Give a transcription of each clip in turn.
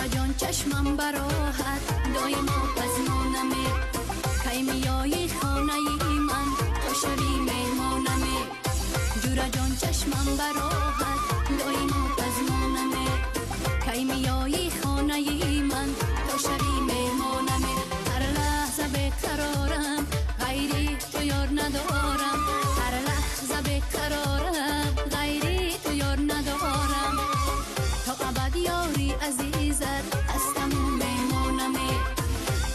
Ҷура ҷон чашмам бароҳат доимо пазмонаме, кай меои хонаи ман то шави меҳмонаме. Ҷура ҷон чашмам бароҳат доимо пазмонаме, кай меои хонаи ман то шави меҳмонаме. Ҳар лаҳза беқарорам, ғайри ту ёр надорам. Ҳар лаҳза беқарорам, ғайри ту ёр надорам. То абад ёри азизат ҳастаму меҳмонаме,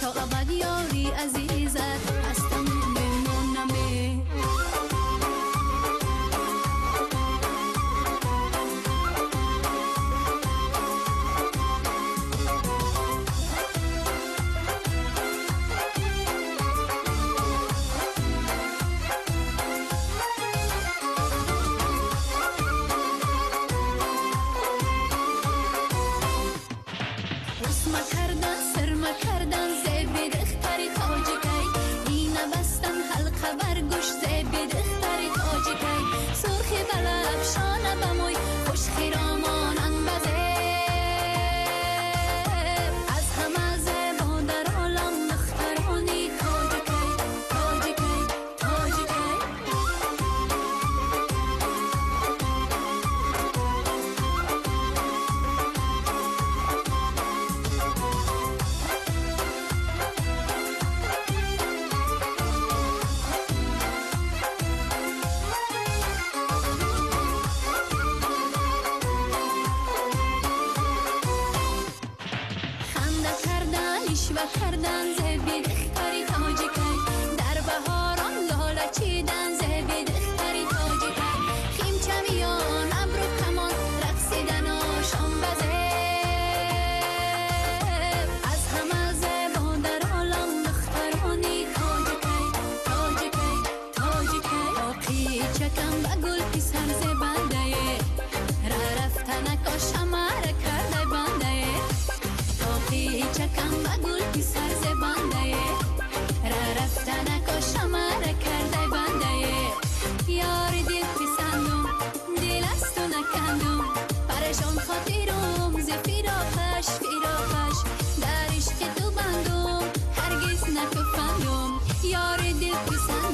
то абад ёри азизат ҳастаму меҳмонаме. Усма кардан, сирма кардан, зеби духтари тоҷикай. Ина бастан, ҳалқа бар гӯш, зеби духтари тоҷикай. Сурхи ба лаб, шона ба мӯй, хушхиромонан ба зеб. Аз ҳама зебо дар олам духтарони тоҷикай, тоҷикай, тоҷикай. Ханда кардан, ишва кардан, зеби духтари тоҷикай. Дар баҳорон лола чидан, зеби духтари тоҷикай. Химча миён, абру камон, рақсидан ошом ба зеб. Аз ҳама зебо дар олам духтарони тоҷикай, тоҷикай, тоҷикай. Тоқичакам ба гул писар зебандае, ра рафтанако шамара кардай бандае. Тоқичакам ба гул писар зебандае, ра рафтанако шамара кардай бандае. Ёри дил писандум, дил аз ту накандум, парешон хотирум зи фироқаш, фироқаш. Дар ишқи ту бандум, ҳаргиз накуфандум. Ёри дил писандум.